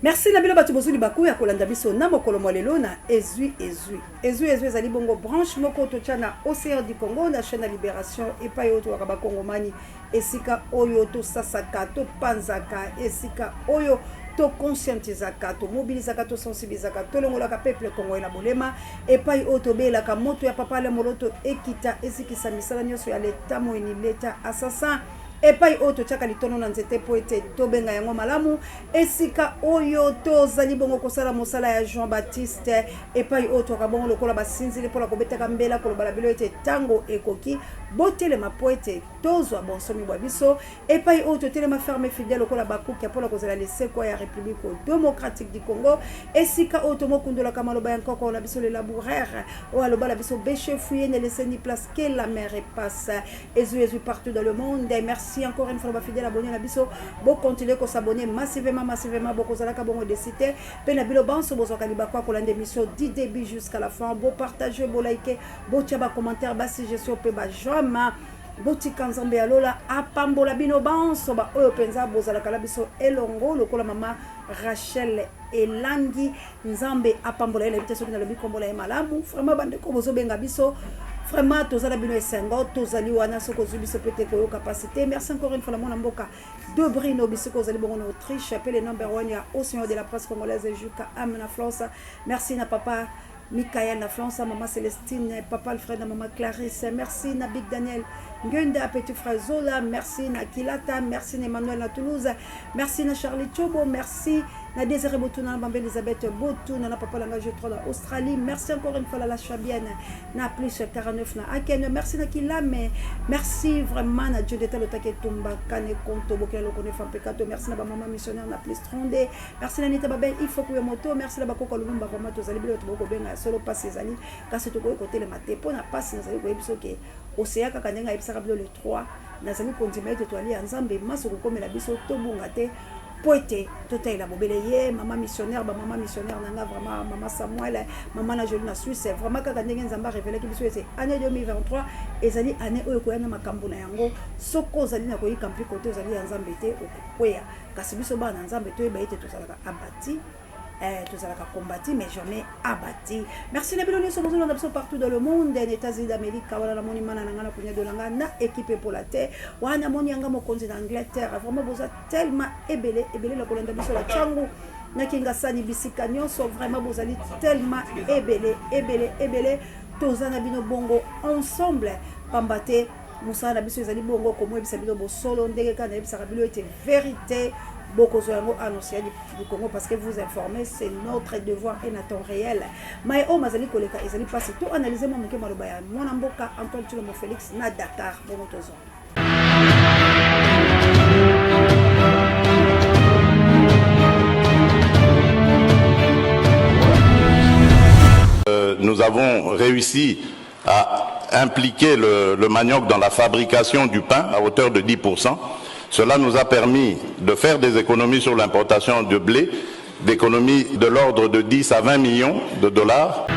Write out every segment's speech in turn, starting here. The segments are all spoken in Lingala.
Merci na bino bato bozwi libaku ya kolanda biso na mokolo mwa lelo na Ezwi Ezwi. Ezwi Ezwi ezali bongo branche moko totya na Ocean du Congo na chaîne ya Liberation epai oyo tolaka bakongomani esika oyo tosasaka, topanzaka, esika oyo toconscientisaka, tomobilisaka, tosensibilisaka, tolongolaka peuple congolais na bolema, epai oyo tobelaka moto ya papa Alain Moloto ekita ezikisa misala nyonso ya leta moyini, leta assassin, epai oyo totyaka litono na nzete mpo ete tobenga yango malamu, esika oyo tozali bongo kosala mosala ya Jean Baptiste, epai oyo twaka bongo lokola basinzili mpo na kobetaka mbela koloba na bino ete ntango ekoki, botelema mpo ete tozwa bonsomi bwa biso, epai oyo totelema ferme fidèle lokola bakukia mpo na kozela lisekwa ya Republique democratique du Congo, esika oyo tomokundolaka maloba ya nkoko na biso le laboureur oyo aloba na biso beche fouille ne laisse ni place que la mer passe. Ezwi ezwi partout dans le monde. Merci encore une fois ba fidèles abonnés na biso. Bo continuer ko s'abonner massivement massivement bokozalaka bongo déçu te. Pe na bino banso bozwaka libaku ya kolanda émission du début jusqu'à la fin. Bo partager, bo liker, botia ba commentaires, ba suggestions pe ba j'aime. Botika Nzambe ya lola apambola bino banso ba oyo penza bozalaka na biso elongo lokola mama Rachel Elangi. Nzambe apambola ye, nayebi te soki nalobi kombo na ye malamu. Vraiment bandeko bozobenga biso, vraiment toza na bino esengo, tozali wana soki ozwi biso pe te koyoka pasi te. Merci encore une fois na mwana mboka De Brino bisika ozali bongo na Autriche, pe le number one ya Océan de la presse congolaise Juka Am na France. Merci na papa Michael na France, maman Celestine, papa Alfred na maman Clarisse. Merci na Big Daniel Ngenda, petit frère Zola. Merci na Kilata, merci na Emmanuel na Toulouse. Merci na Charlie Chobo, merci na Désiré Botuna na Bambe Elisabeth Botuna na papa langa G3 na Australie. Merci encore une fois la la Chabienne na plus 49 na Aken. Merci na Kilame. Merci vraiment na Dieu d'état lotake tumba kane konto bokela lokone fampekato. Merci na ba maman missionnaire na plus 32. Merci na Nita Babel, il faut kuya moto. Merci na bakoko Lumumba vraiment tozali bilo tokoki kobenga ya solo pasi ezali kasi tokoki kotelema te mpo na pasi nazali koyebi soki oseya kaka ndenge ayebisaka bilo le 3 nazali kondima ete toali ya Nzambe maso kokomela biso tobunga te mpo ete totalela bobele ye mama missionnaire ba mama missionnaire na nga vraiment mama Samuel mama na Jolie na Suisse vraiment kaka ndenge Nzambe arevelaki biso ete année 2023 ezali année oyo ekoya na makambo na yango soki ozali na koyika mpiko te ozali ya Nzambe te okokweya. Kasi biso bana na Nzambe toyeba ete tozalaka abati eh, tozalaka combati mais jamais abati. Merci na bino nyonso bozolanda biso partout dans le monde, na États-Unis d'Amérique, wana namoni mana na nga na kunya dolanga na équipe epola te, wana namoni yanga mokonzi na Angleterre. Vraiment boza tellement ebele ebele na kolanda biso na Tshangu na Kingasani bisika nyonso, vraiment bozali tellement ebele ebele ebele, toza na bino bongo ensemble pamba te Mosala na biso ezali bongo komoyebisa bino bosolo ndenge kaka nayebisaka bino ete verite bokozwa yango annonce du Congo parce que vous informer c'est notre devoir et na temps réel. Maye oyo mazali koleka ezali mpasi to analyser mwa moke maloba ya mwana mboka Antoine Tshilombo Felix na Dakar bongo tozwa. Nous avons réussi à impliquer le, le manioc dans la fabrication du pain à hauteur de 10%. Cela nous a permis de faire des économies sur l'importation de blé, d'économies de l'ordre de 10 à 20 millions de dollars.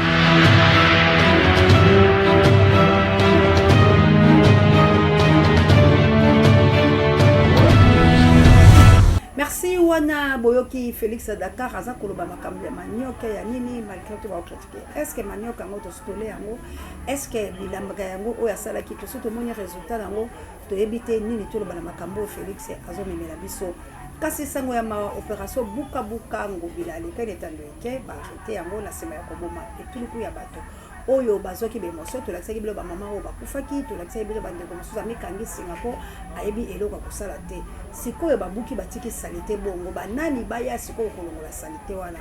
Merci wana boyoki Felix Dakar aza koloba makambo ya manioc ya nini malgré tout ba critiquer. Est-ce que manioc yango tositole yango? Est-ce que bilambaka yango oyo asalaki toso tomoni résultat yango toyebi te nini toloba na makambo oyo Felix azomemela biso. Kasi sango ya mawa opération buka buka ngobila alekani etando eke ba arrete yango na sima ya koboma etuluku ya bato oyo bazwaki ba emotion. Tolakisaki bino ba mama oyo bakufaki, tolakisaki bino bandeko mosusu amikangi singa mpo ayebi eloko ya kosala te. Sikoyo babuki batiki salite bongo banani baya sikoyo kolongola salite wana?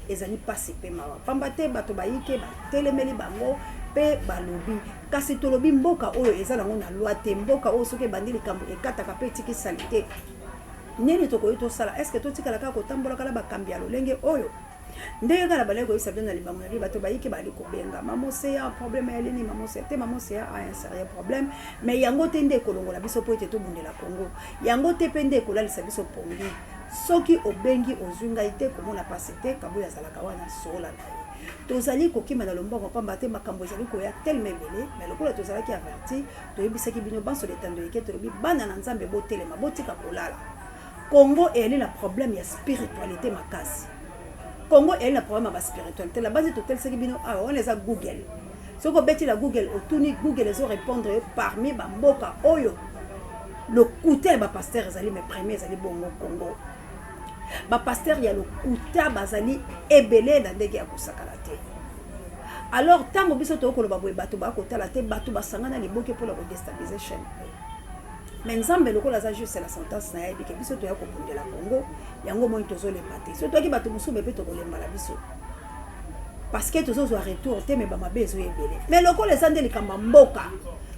Ezali pasi mpe mawa pamba te bato bayike batelemeli bango mpe balobi kasi tolobi mboka oyo eza nango na loi te, mboka oyo soki ebandi likambo ekataka mpe etiki salite. Nini tokoki tosala? Est-ce que totikala kaka kotambolaka na bakambi ya lolenge oyo? Ndenge kaka nabandaki koyebisa bino na libango na bino, bato bayike bazali kobenga Mama Ocean, problème ya nini Mama Ocean? Te, Mama Ocean a un sérieux problème, mais yango te nde ekolongola biso mpo ete tobundela Congo, yango te mpe nde ekolalisa biso pongi. Soki obengi ozwi ngai te, komona pasi te, Kabuya azalaka wana, solola na ye. Tozali kokima na lombango pamba te makambo ezali koya tellement ebele, mais lokola tozalaki averti, toyebisaki bino banso letando eke, tolobi bana na Nzambe botelema, botika kolala. Congo eyali na problème ya spiritualité makasi. Congo eyali na problème ya ba spiritualité. La base totelisaki bino awa wana eza Google. Soki obeti na Google otuni Google ezo répondre yo parmi ba mboka oyo lokuta ya ba pasteur ezali mais premier ezali bongo Congo. Ba pasteur ya lokuta bazali ebele na ndenge ya kosakana te. Alors ntango biso tokoloba boye bato bakotala te, bato basangana liboke mpona kodestabiliser chaîne oyo. Mais Nzambe lokola aza juste na sentence na ye ayebi ke biso toya kobundela Congo, yango omoni tozolemba te. Soki toyaki bato mosusu mpe tokolemba na biso. Parce que tozozwa retour te mais ba mabe ezoya ebele. Mais lokola eza nde likambo ya mboka,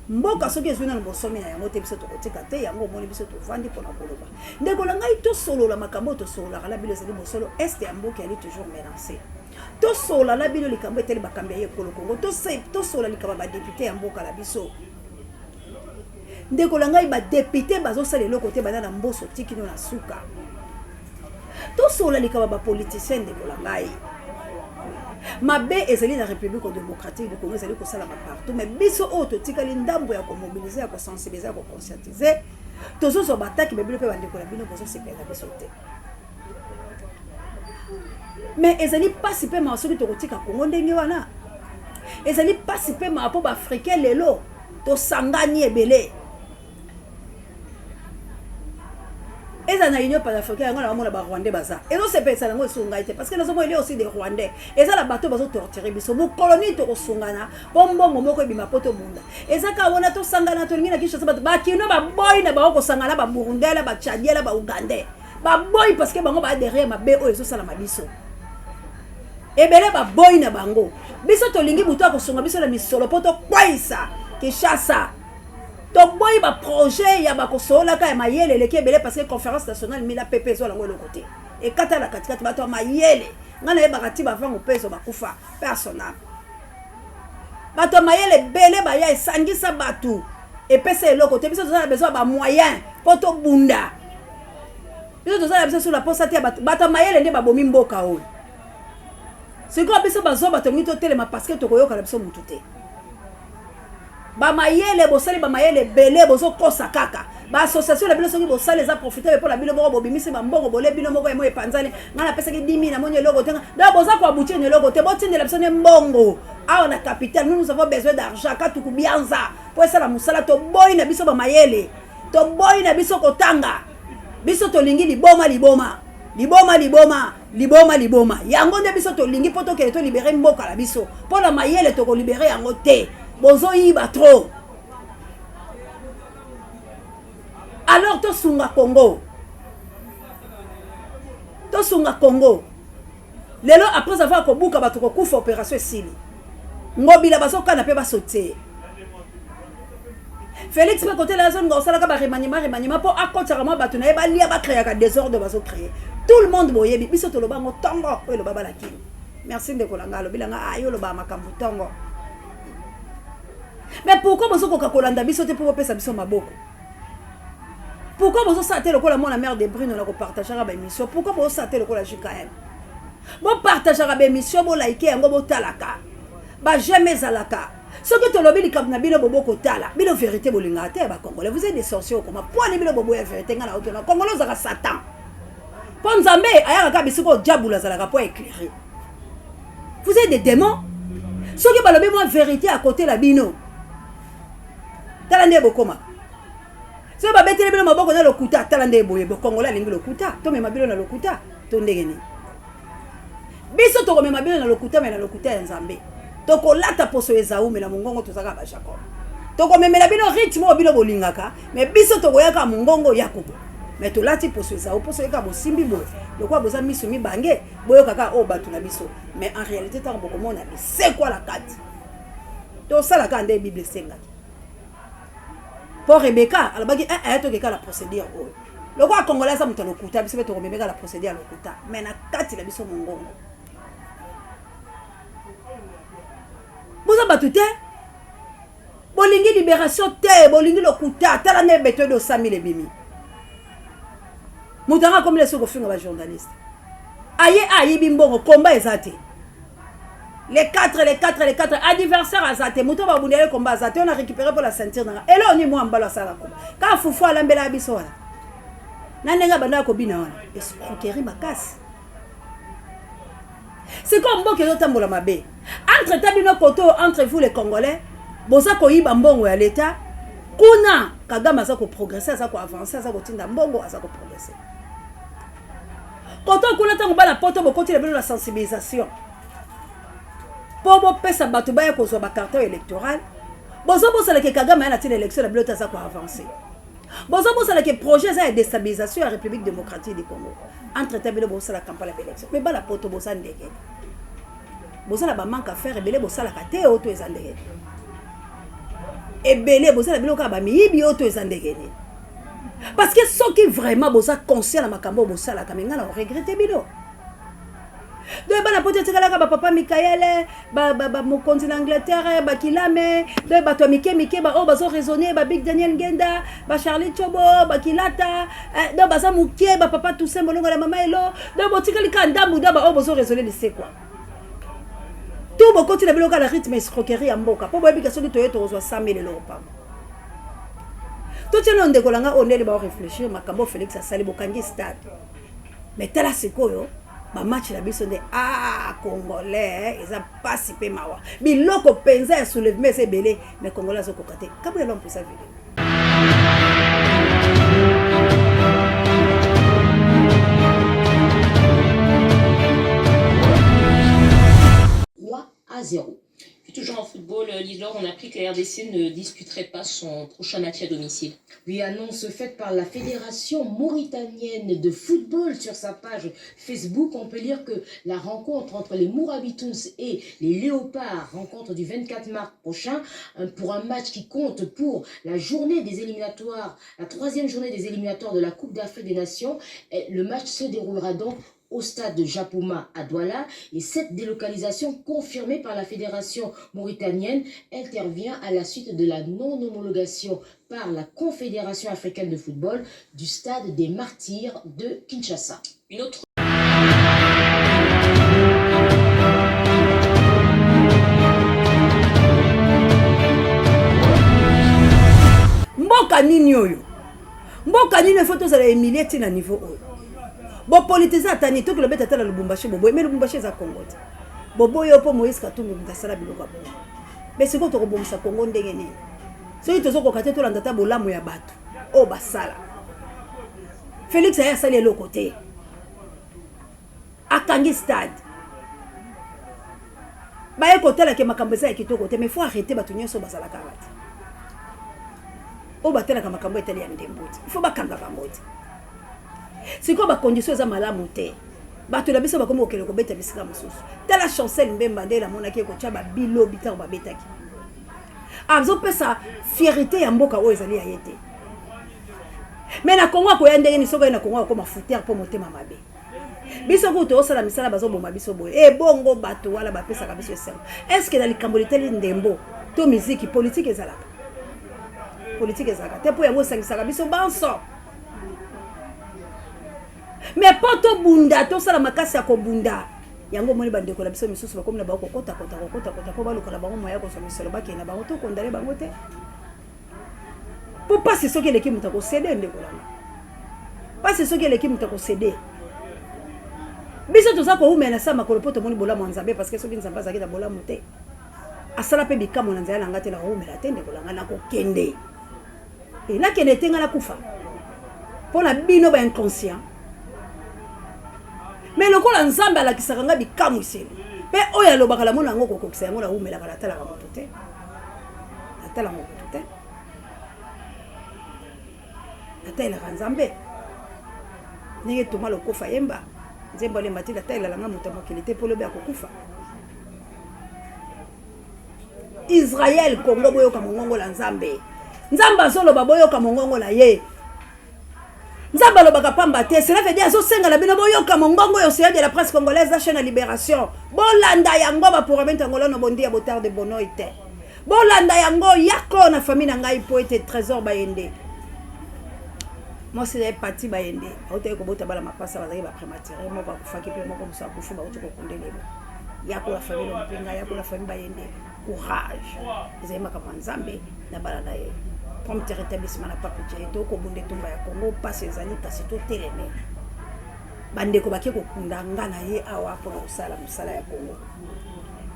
mboka soki ezwi nano bonsomi na yango te biso tokotika te, yango omoni biso tovandi mpona koloba. Ndeko na ngai tosolola makambo oyo tosololaka na bino ezali bosolo, est ya mboka ezali toujours menacé. Tosolola na bino likambo etali bakambi ya ekolo Congo, tosolola likambo ya ba député ya mboka na biso. Ndeko na ngai ba député bazosala eloko te banda na mboso tikino na suka. Tosolola likambo ya ba politicien ndeko na ngai. Mabe ezali na République démocratique du Congo ezali kosalama partout, mais biso oyo totikali ndambo ya komobiliser, ya kosensibiliser, ya koconscientiser, tozozwa bataki me bino mpe bandeko na bino bozosepela na biso te. Mais ezali mpasi mpe mawa soki tokotika Congo ndenge wana. Ezali mpasi mpe mawa mpo baafricain lelo tosangani ebele. Eza na Union panafricaine yango naomona ba Rwandais baza. Ezosepelisa nango esunga ngai te parce que nazomona il y a aussi des Rwandais. Eza na bato bazo torturer biso. Mokolo nini tokosungana mpo mbongo moko ebima mpo tobunda. Eza kaka wana tosangana tolingi na Kinshasa bato bakino baboyi na bango kosangana ba Burundais na ba Tchadien na ba Ougandais. Baboyi parce que bango ba derrière mabe oyo ezosalama biso. Ebele baboyi na bango. Biso tolingi moto akosunga biso na misolo mpo tokweyisa Kinshasa. Toboyi ba projet ya bakosololaka ya mayele eleki ebele parce que conférence nationale mila pepe ezwa yango eloko te. Ekata na katikati bato ya mayele. Ngai nayebaka ti bavango pezo bakufa personnel. Bato ya mayele ebele baya esangisa bato epesa eloko te. Biso toza na besoin ya ba moyen mpo tobunda. Biso toza na biso sur la posa te ya bato bato ya mayele nde babomi mboka oyo. Sikoyo biso bazoba tolingi totelema parce que tokoyoka na biso mutu te. Ba mayele bosali ba mayele ebele bozokosa kaka ba association na bino soki bosali eza profitable mpo na bino moko bobimisi ba mbongo bole bino moko yango epanzani ngai napesaki 10 000 namoni eloko te donc boza koaboutir na eloko te botindela biso nde mbongo awa na capitale. Nous, nous avons besoin d'argent katuku bianza mpo esala mosala. Toboyi na biso ba mayele, toboyi na biso kotanga, biso tolingi liboma liboma liboma liboma liboma liboma yango nde biso tolingi mpo tokende tolibere mboka na biso. Mpo na mayele tokolibere yango te, bozoyiba trop. Alors tosunga Congo, tosunga Congo lelo après avoir kobuka bato kokufa opération esili ngobila bazokana mpe basotie Félix mpe kotela azolinga kosalaka ba remaniement remaniement mpo akotisaka mwa bato na ye balia bacréaka désordre bazocréer. Tout le monde boyebi biso toloba yango ntongo oyo eloba balakini. Merci ndeko na ngai alobi na ngai ayo olobaka makambo ntongo. Mais pourquoi bozokoka kolanda biso te mpo bopesa biso maboko? Pourquoi bozosala te lokola mwana mère de Bruno na kopartageaka baémission? Pourquoi bozosala te lokola JKM? Bopartageaka baémission, bolike yango, botalaka baj'aime ezalaka. Soki tolobi likambo na bino bobo kotala bino vérité bolingaka te. Bacongolais, vous êtes des sorciers. Okoma poani bino boboya vérité. Ngai na otona Congolais ozalaka satan mpo Nzambe ayaka kaka bisika oyo diabulu azalaka mpo éclairer. Vous êtes des démons. Soki balobi mwa vérité à côté la bino, tala nde bokoma. Soki babeteli bino maboko na lokuta, tala nde boye. Bokongolais alingi lokuta. Tomema bino na lokuta to ndenge nini? Biso tokomema bino na lokuta, me na lokuta ya Nzambe. Tokolata poso Ezau, me na mongongo tozalaka ba Jacob. Tokomemela bino rythme oyo bino bolingaka, me biso tokoyaka mongongo Yakobo, me tolati poso Ezau. Poso yeka bosimbi boye lokola boza miso mibange, boyokaka oyo bato na biso. Mais en réalité ntango bokomona bisekwa na kati, tosalaka nde Bible esengaki. Mpo Rebeka alobaki eh, eh, tokeka na procédure oyo lokola Congolais aza moto ya lokuta, biso mpe tokomemeka na procédure ya lokuta, mais na kati na biso mongongo. Boza bato te, bolingi libération te, bolingi lokuta. Tala nde beto edo 100 000 ebimi, moto anga akomi leso kofinga bajournaliste aye ayibi mbongo. Komba eza te. Les 4, les 4, les 4 adversaire aza te, moto babundela ye komba aza te. On a récupéré mpo la ceinture nanga eloo ni mwa mbalo asala komba kaka fufu alambela biso wana. Na ndenge abandaka kobina wana, escroquerie makasi. Sikoyo mboka ezotambola mabe. Entre temps bino koto entre vous les Congolais, boza koyiba mbongo ya l'Etat. Kuna Kagame aza ko progresser, aza ko avancer, aza kotinda mbongo, aza ko progresser. Koto kuna ntango bana poto bokoti na bino na sensibilisation mpo bopesa bato baya kozwa ba carton électoral, bozobosana ke Kagame aya na ntina élection na bino te, aza ko avancer. Bozobosana ke projet eza ya déstabilisation ya République démocratique du Congo. Entre temps bino bosala campagne ya élection, mais bana poto boza ndenge boza na ba manque à faire ebele, bosalaka te oyo to eza ndenge ebele, bozala bino kaka bamiyibi oyo to eza ndenge nini? Parce que soki vraiment boza conscient na makambo oyo bosalaka, mais ngai na oregrete bino. Donc bana poto etikalaka bapapa Mikaele, bamokonzi na Angleterre, bakilame, donc bato ya mike mike baoyo bazo raisonner, babig Daniel Ngenda, bacharlie Chobo, bakilata, donc baza moke, bapapa Toussaint Bolongo na mama Elo. Donc botikali kaka ndambu da baoyo bozo raisonner lisekwa to bokoti na bino kaka na rythme escroquerie ya mboka, mpo boyebi ke soki toye tokozwa 100 000 eloko pamba. Totia na ndeko na nga oyo ndeni baorefléchir makambo Félix asali, bokangi stade, mais tala sikoyo bamatch na biso nde. Ah, Congolais, eza mpasi mpe mawa. Biloko mpenza ya soulèvement eza ebele, mais Congolais azokoka te. Kabula l'homme puisa video. À 0. Puis toujours en football, Liselore, on a appris que la RDC ne disputerait pas son prochain match à domicile. Oui, annonce faite par la Fédération mauritanienne de football sur sa page Facebook. On peut lire que la rencontre entre les Mourabitouns et les Léopards, rencontre du 24 mars prochain, pour un match qui compte pour la journée des éliminatoires, la troisième journée des éliminatoires de la Coupe d'Afrique des Nations. Et le match se déroulera donc au stade de Japoma à Douala, et cette délocalisation confirmée par la fédération mauritanienne intervient à la suite de la non-homologation par la Confédération africaine de football du stade des Martyrs de Kinshasa. Une autre Mboka nini oyo? Mboka nini efo tozala emilie ntina niveau oyo? Bopolitize ata nini, toki lobeta ata na Lubumbashi, boboyi. Mais Lubumbashi eza Congo te, boboyi oyo mpo Moïse Katumbi moto asala biloko ya bongo. Mais sikoyo tokobongisa Congo ndenge nini soki tozokoka te tolanda ata bolamu ya bato oyo basala? Félix aye asali eloko te, akangi stade, baye kotalaka makambo eza ya kitoko te. Mais faut arrêter, bato nyonso bazalaka awa te oyo batelaka makambo etali ya ndembo te, il faut bakanga bango te. Sikoyo bacondition eza malamu te, bato na biso bakomi kokende kobeta bisika mosusu. Tala Chancel Mbemba nde namonaki ekotya babilobi ntango babetaki, azopesa fierté ya mboka oyo ezali ya ye te. Mais na Kongo akoya ndenge nini? Soki aye na Kongo akoma foutere mpo motema mabe. Biso kutu tozosala misala, bazoboma biso boye, ebongo bato wana bapesaka biso esengo. Est-ce na likambo litali ndembo to miziki, politike ezalaka? Politike ezalaka te, mpo yango esangisaka biso banso. Mais mpo tobunda, tosala makasi ya kobunda yango. Omoni bandeko na biso misusu bakomi na bango kokotakota, kokotakota mpo baluka na bango moya kozwa misolo, bakende na bango. Tokondane bango te, mpo mpasi soki eleki moto akosede. Ndeko nanga, mpasi soki eleki moto akosede. Biso toza koumela na sa makolo mpo tomoni bolamu ya Nzambe, parce que soki Nzambe azalaki na bolamu te, asala mpe bikamwa na nzela na ngai te, nakoumela te. Ndeko na ngai, nakokende e, nakende te, ngai nakufa mpo na bino bainconscient. Mais lokola Nzambe alakisaka ngai bikamwiseli mpe oyo alobaka namona yango kokokisa yango, naumelaka, natalaka moto te, natalaka moto te, natalelaka Nzambe. Ndenge Toma Lokofa yemba nzembo alemba te, natalelaka nga moto ya mokili te, mpo lobi akokufa. Israel, Congo, boyoka mongongo na Nzambe. Nzambe azoloba, boyoka mongongo na ye. Nzambe alobaka pamba te. Cela veut dire azosenga na bino boyoka mongongo ya Océan de la presse congolaise, la chaîne ya Libération. Bolanda yango, baprogrammente angolano bondi ya botarde bonoi te, bolanda yango. Yako na famille na ngai po ete Trésor Bayende, mwasi na ye Pati Bayende autaki kobota bana mapasa, bazalaki baprématuré, moko akufaki mpe moko mosu akufi, bauti kokundela. Yako la famille Lompenga, yako la famille Bayende, courage, ezali makambo ya Nzambe na bana na ye. Prompt rétablissement na Pape Djaye, tokobunda etumba ya Congo, pasi ezali kasi toteleme. Bandeko bake kokunda nga na ye awa mpona kosala mosala ya Congo.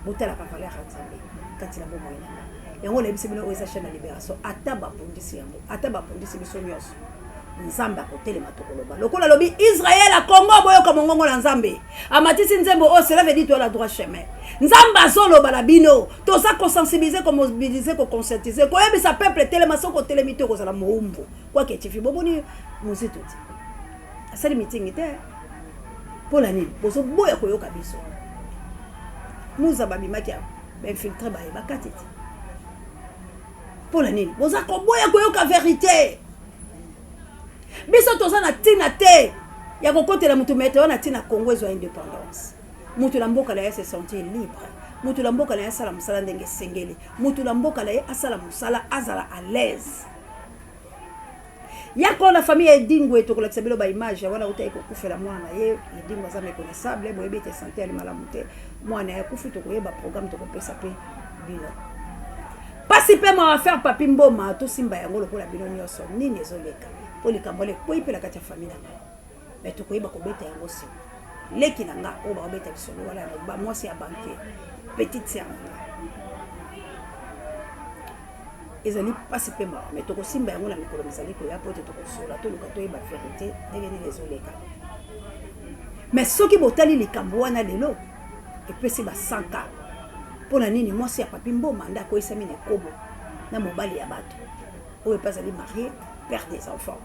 Botalaka valeur ya Nzambe kati na bomoi na nga. Yango nayebisi bino oyo eza chaîne ya libération, ata babundisi yango, ata babundisi biso nyonso, Nzambe akotelema. Tokoloba lokola alobi Israël ya Congo, boyoka mongongo na Nzambe. Amatisi nzembo oyo, cela veut dire toza na droit chemin. Nzambe azoloba na bino, toza kosensibiliser, komobiliser, koconscientiser, koyebisa peuple telema. Soki otelemi te, okozala mowumbu. Kwake tifi bomoni mozito te asali mitingi te. Mpo na nini bozoboya koyoka biso? Muza babimaki awa, bainfiltrés baye bakati te. Mpo na nini boza koboya koyoka vérité? Biso toza na ntina te ya kokotela motu, mais toza na ntina Congo ezwa indépendance. Motu na mboka na ye se sentir libre, motu na mboka na ye asala mosala ndenge esengeli, motu na mboka na ye asala mosala, azala à l'aise. Yako na famille ya Edingwe, tokolakisa bino baimage wana. Utaki kokufela mwana na ye. Edingwe aza méconnaissable, boyebi ete santé ali malamu te, mwana ye akufi. Tokoyeba programme, tokopesa mpe bino. Pasi mpe mwa affaire Papi Mboma, tosimba yango lokola bino nyonso. Nini ezoleka? Mpo likambo wana ekwei mpe na kati ya famille na ngai, mais tokoyeba kobeta yango nsima. Leki na nga oyo bakobeta lisolo wana ya mwasi ya banquier, petite sœur na nga, ezali mpasi mpe mawa, mais tokosimba yango na mikolo mizali koya, po ete tokosola, toluka toyeba vérité ndenge nini ezoleka. Mais soki botali likambo wana lelo, epesi basanka. Mpo na nini mwasi ya Papi Mboma nde akweyisami na ekobo na mobali ya bato oyo mpe azali marié, père des enfants?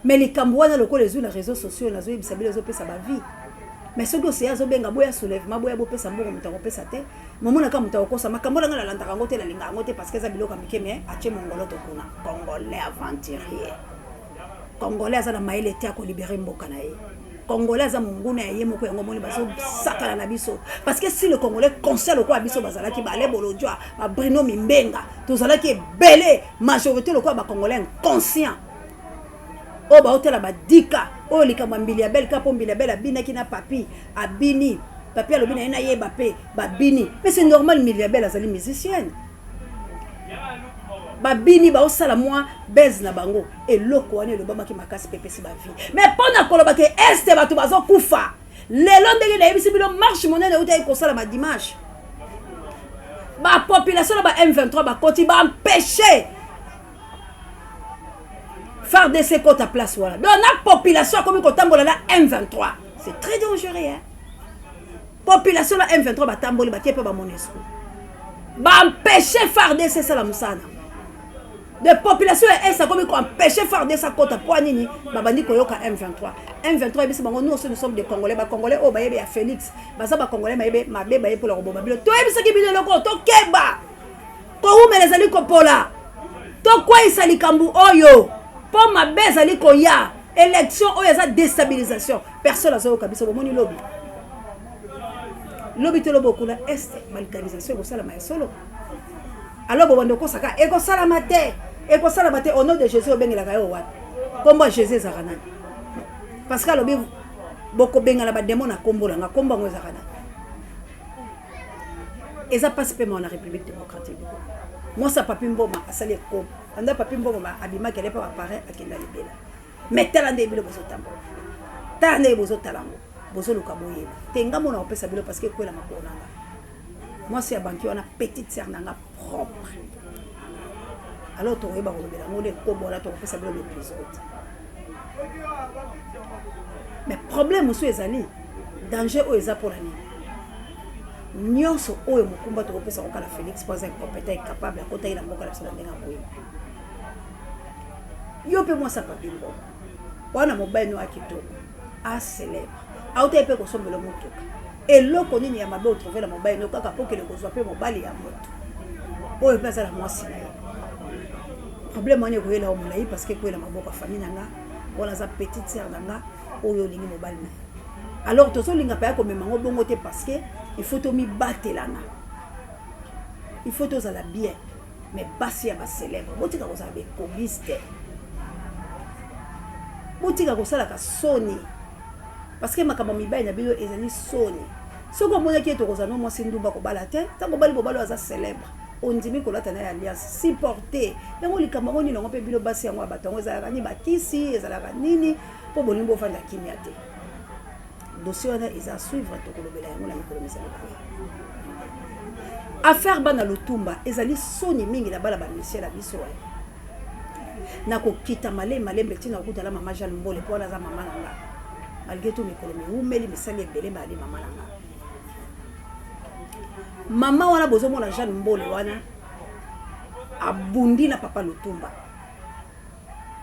Mais likambo wana lokola ezwi na réseaux sociaux, nazoyebisa bino, ezopesa bavie. Mais soki oseya azobenga boya soulèvement, boya bopesa mbongo, moto akopesa te. Momonaka moto akokosa makambo na ngai, nalandaka yango te, nalinga yango te, parce que eza biloko ya mike. Mais atie mongolo to kuna. Congolais aventurier, Congolais aza na mayele te akolibérer mboka na ye. Congolais aza monguna ya ye moko. Yango omoni bazosakana na biso, parce que si le Congolais conscient lokola biso bazalaki, bale Bolodjwa, baBruno Mimbenga, tozalaki ebele, majorité lokola bacongolais inconscient oyo baotala badika oyo likambo ya Mbili ya Bele, kaka mpo Mbili ya Bele abinaki na Papi, abini, Papi alobi na ye nayeba mpe babini. Mais c'est normal, Mbili ya Bele azali musicienne, babini, baosala mwa base na bango. Eloko wana elobamaki makasi mpe epesi bavie. Mais mpo na koloba ke este bato bazokufa lelo, ndenge nayebisi bino, marche monene eutaki kosalama dimanche, bapopulation na ba M23 bakoti, baempêche FARDC kota place wana. Donc na population akomi kotambola na M23, c'est très dangereux, hein? Population na M23 batamboli, batie mpe baMONUSCO, baempêche FARDC esala mosala. De population ya est akomi koempêche FARDC akota. Mpo nini? Babandi koyoka M23. M23 ebisi bango: nous aussi, nous sommes des Congolais. Bacongolais oyo bayebi ya Félix baza bacongolais mayebe mabe, baye mpona koboma bino. Toyebisaki bino eloko, tokeba, kowumela ezali kopola. Tokweyisa likambo oyo mpo mabe ezali koya. Élection oyo eza déstabilisation, personne azoyoka biso. Bomoni lobi, lobi to lobi okuna este, balkanisation ekosalama ya solo. Alors bobanda okosaka, ekosalama te, ekosalama te. Au nom de Jésus, obengelaka yo wapi? Nkombo ya Jésus ezalaka nani? Parce que alobi bokobengana badémon na nkombo na nga. Nkombo yango ezalaka nani? Eza mpasi mpe mawa na République démocratique du Congo. Mwasi ya Papi Mboma asali ekobo. Anda Papi Mboma abimaki, ale mpe baparrain akenda libela. Mais tala nde bino bozotambola, tala ndenge bozotala yango, bozoluka boyeba te. Nga mona kopesa bino, parce que ekwela makolo na nga. Mwasi ya banki wana, petite sœur na nga propre. Alors tokoyeba kolobela yango nde ekobo wana, tokopesa bino baépisode. Mais problème mosusu ezali danger oyo eza mpona nini? Nyonso oyo mokumba tokopesa kokala Félix, mpo aza incompétent, incapable, akotaki na mboka na biso na ndenge akoyeba. Yo mpe mwasi Papi Mboma wana, mobali no ya kitoko, acélèbre, autaki mpe kosombela motuka. Eloko nini ya mabe otrouve na mobali no kaka mpo okende kozwa mpe mobali ya moto oyo mpe aza na mwasi na ye? Problème wana ekoyela yo molai, parce que ekoyela maboko ya famille na nga. Wana aza petite sœur na nga oyo olingi mobali na ye. Alors tozolinga mpe ya komema yango bongo te, parce que il faut tomibatelana, il faut tozala bien. Mais basi ya bacélèbre, botika kozala baekobiste, botika kosalaka soni, parce que makambo ya mibali na bino ezali soni. Soki omonaki ete okozala no mwasi ndumba, kobala te. Ntango obali mobali oyo aza célèbre. Ondimi kolata na ye alliance, supporter yango. Likambo yango nini yango? Mpe bino basi yango ya bato yango ezalaka nini? Bakisi ezalaka nini mpo bolingi bovanda kimia te? Dossier wana eza suivre, tokolobela yango na mikolo mizali koya. Affaire bana Lutumba ezali soni mingi na bana bamisie na biso. Nakokita malembe malembe ntina kokutana mama Jeanne Mbole, mpo wana aza mama na nga. Malgré tout, mikolo miwumeli, misali ebele, baali mama na nga. Mama wana bozomona, Jeanne Mbole wana, abundi na papa Lutumba.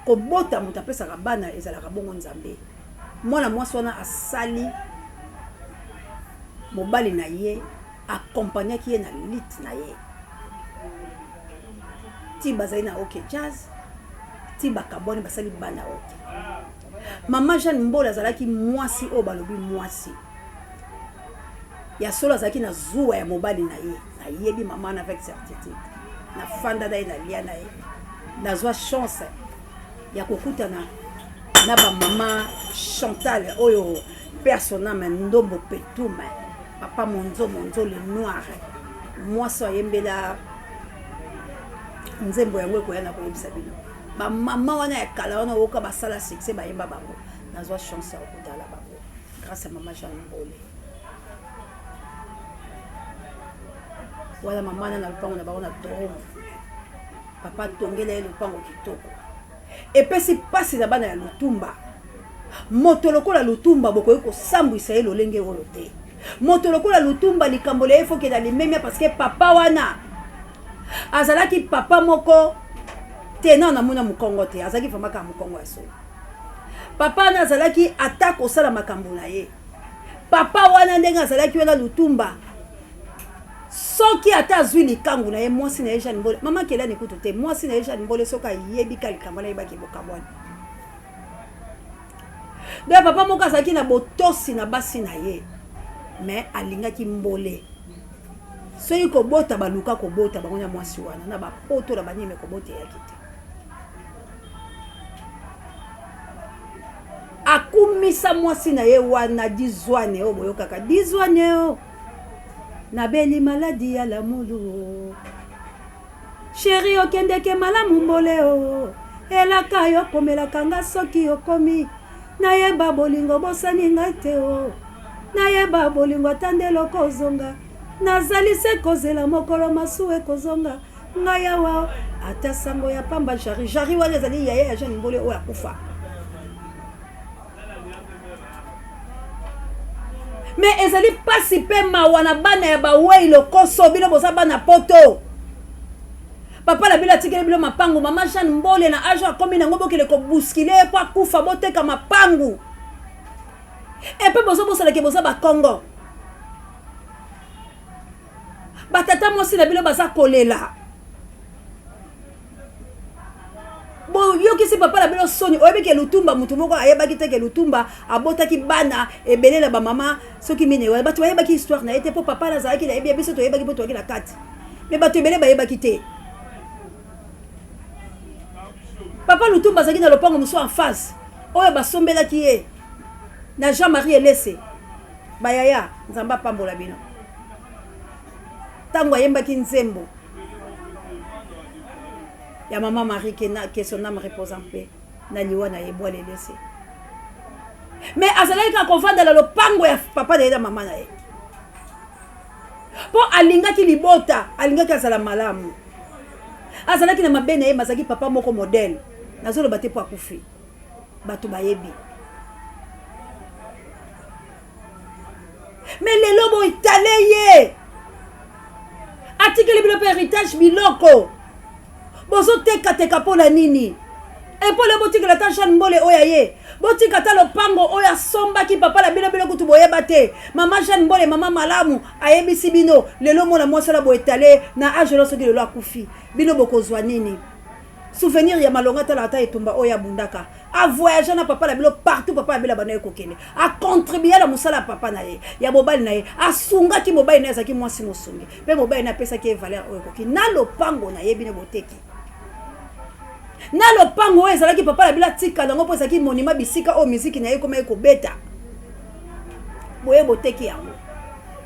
Kobota, moto apesaka bana ezalaka bongo Nzambe. Mwana mwasi wana asali mobali na ye, akompagnaki ye na lit na ye ti bazali na OK Jazz, ti bakabwani, basali bana. Ok, mama Jeanne Mbole azalaki mwasi oyo balobi mwasi ya solo, azalaki na zuwa ya mobali na ye. Nayebi mama na avec certitude, nafanda na ye, nalia na ye, nazwa chance ya kokutana na bamama Chantal oyo personame Ndombo Petume, papa Monzo, Monzo le Noir, mwasi ayembela nzembo yango ekoya na koyebisa bino. Bamama wana ya kala wana oyoka basala succès, bayemba bango, nazwa chance ya kokutana bango grâce à mama Jeanne Mbole wana. Mama na lopango na bango na Torongo, papa atongela ye lopango kitoko. Epesi mpasi na bana ya Lutumba. Moto lokola Lutumba, bokoki kosambwisa ye lolenge oyo te. Moto lokola Lutumba, likambo na ye foke na limemia, parce que papa wana azalaki papa moko te. Na namona mokongo te, azalaki vraiment kaka mokongo ya solo. Papa wana azalaki ata kosala makambo na ye. Papa wana, ndenge azalaki wana, Lutumba, soki ata azwi likangu na ye, mwasi na ye Jeanne Mbole, mama Kelani kutu te, mwasi na ye Jeanne Mbole, soki ayebi ka likambo wana, ayebaki bokabwani. Donc papa moko azalaki na botosi na basi na ye, mais alingaki Mbole. Soki kobota, baluka kobota bango na mwasi wana na bapoto na banini, kobota eyaki te. Akumisa mwasi na ye wana dizwane oyo boyokaka, dizwane oyo nabeli maladi ya lamulu, chéri okendeke malamu, Mbole o elaka yo komelaka nga soki okomi, nayeba bolingo bosani ngai te o, nayeba bolingo ata nde loko ozonga, nazali se kozela mokolo masuwa ekozonga ngai awa, ata sango ya pamba. Jari, Jari wana ezali yaya ya Jeanne Mbole oyo akufa. Mais ezali mpasi mpe mawa na bana ya bawei lokoso. Bino boza bana poto, papa na bino atikeli bino mapangu. Mama Jeanne Mbole na age akomi nango, bokende kobuskile ye mpo akufa, boteka mapangu. Epe bozobosanake boza bakongo, batata mwasi na bino baza kolela. Boyokisi papa na bino soni. Oyebi ke Lutumba, motu moko ayebaki te ke Lutumba abotaki bana ebele na bamama soki mine wana. Bato bayebaki histoire na ye te, mpo papa nazalaki nayebi ya biso, toyebaki mpo toyaki na kati, mais bato ebele bayebaki te. Papa Lutumba azalaki na lopango mosusu en face oyo basombelaki ye na Jean-Marie Elese. Bayaya, Nzambe apambola bino. Ntango ayembaki nzembo ya mama Marie, que, na, que son âme repose en paix, na liwa na ye bwale Elese, mais azalaki kaka kovanda na lopango ya papa na ye na mama na ye, mpo alingaki libota, alingaki azala malamu. Azalaki na mabe na ye, mazalaki papa moko modèle. Nazoloba te mpo akufi, bato bayebi. Mais lelo boetale ye, atikeli bino mpe héritage, biloko bozotekateka mpo na nini? Epole botikela ata Jeanne Mbole oyo aye, botika ata lopango oyo asombaki papa na bino. Bino kutu boyeba te. Mama Jeanne Mbole, mama malamu, ayebisi bino lelo mona mwasi wana boetale na age wana, soki lelo akufi, bino bokozwa nini? Souvenir ya malonga. Tala ata etumba oyo abundaka, avoyage na papa na bino partout. Papa na bino abanda ye kokende, acontribue na mosala ya papa na ye, ya mobali na ye. Asungaki mobali na ye, azalaki mwasi mosungi, mpe mobali na ye apesaki ye valeur oyo ekoki na lopango na ye. Bino boteki na lopango oyo ezalaki papa na bino atika nango, mpo ezalaki monument, bisika oyo miziki na ye ekoma ekobeta. Boye boteki yango,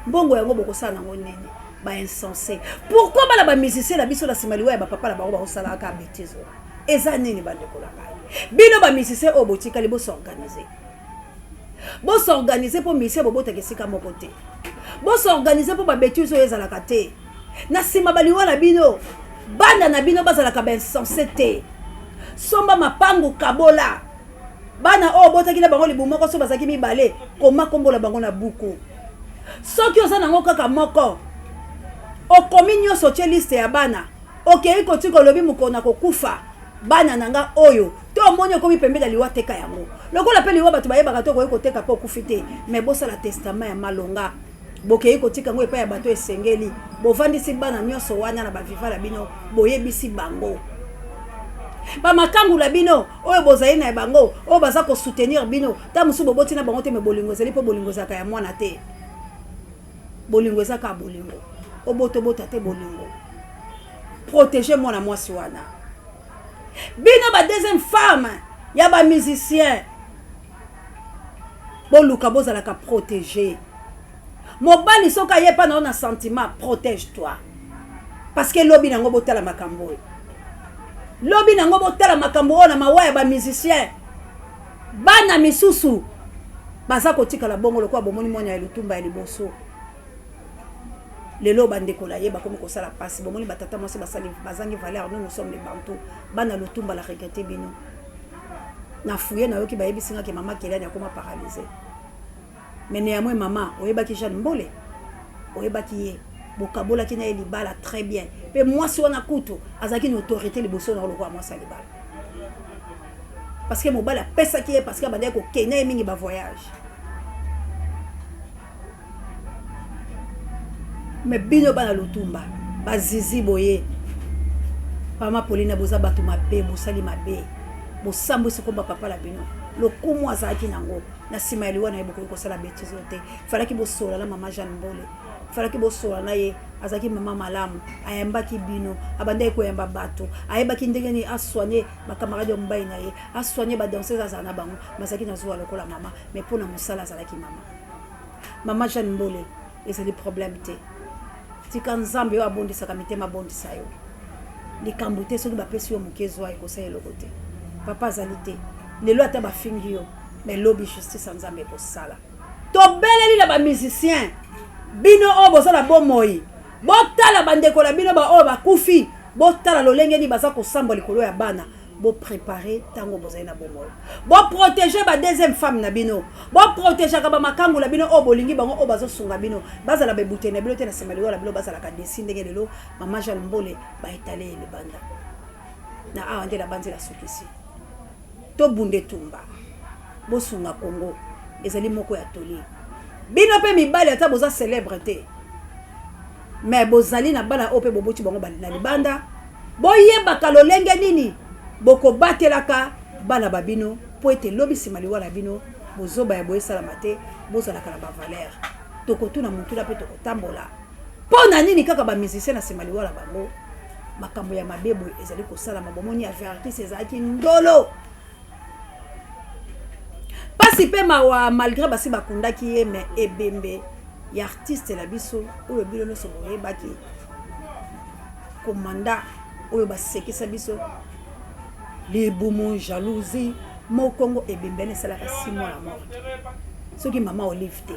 mbongo yango bokosala nango nini? Ba insensé. Pourquoi bana ba musicien na biso na sima liwa ya ba papa na bango baosalaka kaka betise wana? Eza nini bandeko na ngai? Bino ba musicien oyo botikali bo s'organiser. Bo s'organiser mpo musicien bobotaka esika moko te. Bo s'organiser mpo ba betise oyo ezalaka te. Na sima ba liwa na bino, bana na bino bazalaka ba insensé te. Somba mapangu kabola. Bana oyo obotaki na bango libumu moko soki bazalaki mibale, koma kombo na bango na buku. Soki oza nango kaka moko, okomi nyonso otie liste ya bana, okei kotika olobi mokolo na kokufa bana na nga oyo to omoni okomi pembeni ya liwa teka yango. Lokola pe liwa bato bayebaka te okoki koteka pe okufi te, mais bosala testament ya malonga. Bokei kotika yango epai ya bato esengeli. Bovandisi bana nyonso wana na ba viva na bino, boyebisi bango. Ba makangu na bino oyo bozali na bango, oyo baza ko soutenir bino, ta mosusu boboti na bango te, mais bolingo ezali mpo bolingo ezalaka ya mwana te. Bolingo eza kaka bolingo. Obota obota te bolingo. Proteger mwana mwasi wana. Bino ba deuxième femme ya ba musiciens boluka bozalaka protege. Mobali soki aye epa na yo na sentiment, protège toi. Parce que lobi nango botala makambo oyo. Lobi nango botala makambo oyo na mawa ya ba musiciens. Bana misusu baza kotikala bongo lokola bomoni mwana ya Lutumba ya liboso. Lelo bandeko na ye bakomi kosala pasi. Bomoni ba tata mwasi basali bazangi valeur. Nous nous sommes les Bantous. Bana Lutumba la regrette bino. Na fouille nayoki bayebisi nga ke mama Keliane akoma paralyse. Mais neanmoins mama oyebaki Jeanne Mbole? Oyebaki ye? Bokabolaki na ye libala très bien. Pe mwasi wana kutu azalaki na autorite liboso na yo lokola mwasi ya libala. Parce que mobali apesaki ye parce que abandaki kokende ye mingi ba voyage. Mais bino bana Lutumba ba zizi boye mama Paulina boza bato mabe, bosali mabe, bosambwisi komba papa na bino lokumu azalaki nango na nsima ya liwa na ye bokoki kosala betise oyo te. Falaki bosola na mama Jeanne Mbole, falaki bosola na ye, azalaki mama malamu, ayambaki bino, abandaki koyamba bato, ayebaki ndenge nini asoigne ba camarade ya mobali na ye, asoigne ba danseuse azala na bango, bazalaki na zuwa lokola mama, mais mpo na mosala azalaki mama. Mama Jeanne Mbole, ezali problème te. Tika Nzambe oyo abondisaka mitema abondisa yo. Likambo te soki bapesi yo moke zwa ekosala eloko te. Papa azali te. Lelo ata bafingi yo, mais lobi justice ya Nzambe ekosala. Tobeleli na ba musiciens bino oyo boza na bomoi, botala bandeko na bino ba oyo bakufi, botala lolenge nini baza kosambwa likolo ya bana. Bo preparer tango bozali na bomoi. Bo proteger ba deuxième femme na bino. Bo protegeaka ba makangu na bino oyo bolingi bango oyo bazo sunga bino. Bazala ba ebuteli na bino te na sima liwa na bino bazalaka desi ndenge lelo mama Jeanne Mbole ba etale ye libanda. Na awa nde nabanzi nasukisi. Tobunda etumba. Bosunga Congo. Ezali moko ya toli. Bino pe mibali ata boza celebre te. Mais bozali na bana oyo pe boboti bango na libanda. Boyebaka lolenge nini bokobatelaka bana ba bino mpo ete lobi nsima liwa na bino bozoba ya boye esalama te, bozalaka na ba valeurs. Tokotuna motuna mpe tokotambola. Mpo na nini kaka ba musiciens na nsima liwa na bango makambo ya mabe boye ezali kosalama? Bomoni avertis ezalaki ndolo. Pasi pe mawa malgre basi bakundaki ye mais ebembe ya artiste na biso oyo bino nionso boyebaki komanda oyo basekisa biso libumu jalousie mokongo ebembe wana esalaka 6 mois na morgue soki mama olive te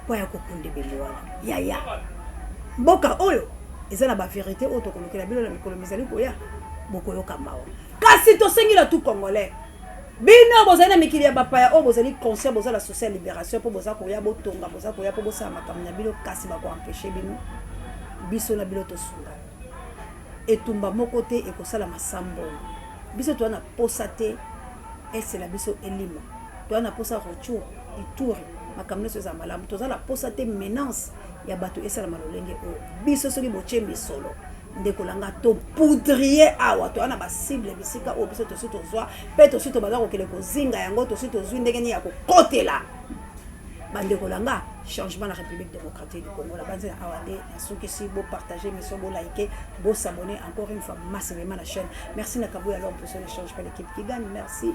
mpo ya kokunda ebembe wana yaya mboka oyo eza na ba verite oyo tokolukela bino na mikolo mizali koya bokoyoka mawa Kasi tosengi na tout congolais, bino bozali na mikili ya bapaya oyo bozali conscient, boza na souci ya liberation mpo boza koya botonga, boza koya mpo bosala makambo na bino, kasi bako empecher bino. Biso na bino tosunga. Etumba moko te ekosalama sans mbongo. Biso toza na posa te est na biso elimwa. Toza na posa Rutshuru, Ituri, makambo nionso ezala malamu. Toza na posa te menance ya bato esalama lolenge oyo. Biso soki botie misolo Ndeko na nga to poudrier awa toza na ba cible bisika oyo biso tosi tozwa pe tosi tobanda kokende kozinga yango tosi tozwi ndenge nini ya kokotela bandeko na nga changement na République démocratique du Congo. Na banzi na awa nde nasukisi, bo partager émission, bo liker, bo s'abonner encore une fois massivement na chaîne. Merci na Kabuya l'homme pour son échange par l'équipe qui gagne. Merci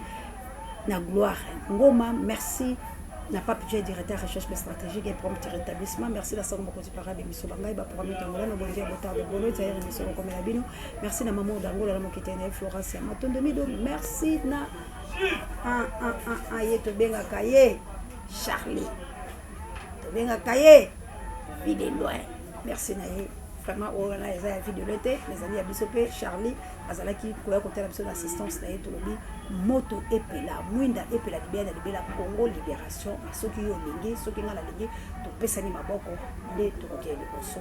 na Gloire Ngoma, merci. Na Pape J, directeur recherche stratégique et prompt rétablissement. Merci na sango mokonzi para bemiso bangai ba programme tangola no bondia botard de bolo zaire miso kokomela bino. Merci na maman d'Angola na mokite na Florence ya Matondo Mido. Merci na ah ah ah ah ye tobengaka ye Charlie. Tobengaka ye vie de loin. Merci na ye vraiment oyo wana eza ya vie de loin te mais ezali ya biso mpe Charlie azalaki koya kotala biso na assistance na ye. Tolobi moto epela, mwinda epela libela na libela. Congo libération. Soki yo olingi, soki ngai nalingi, topesani maboko nde tokokende liboso.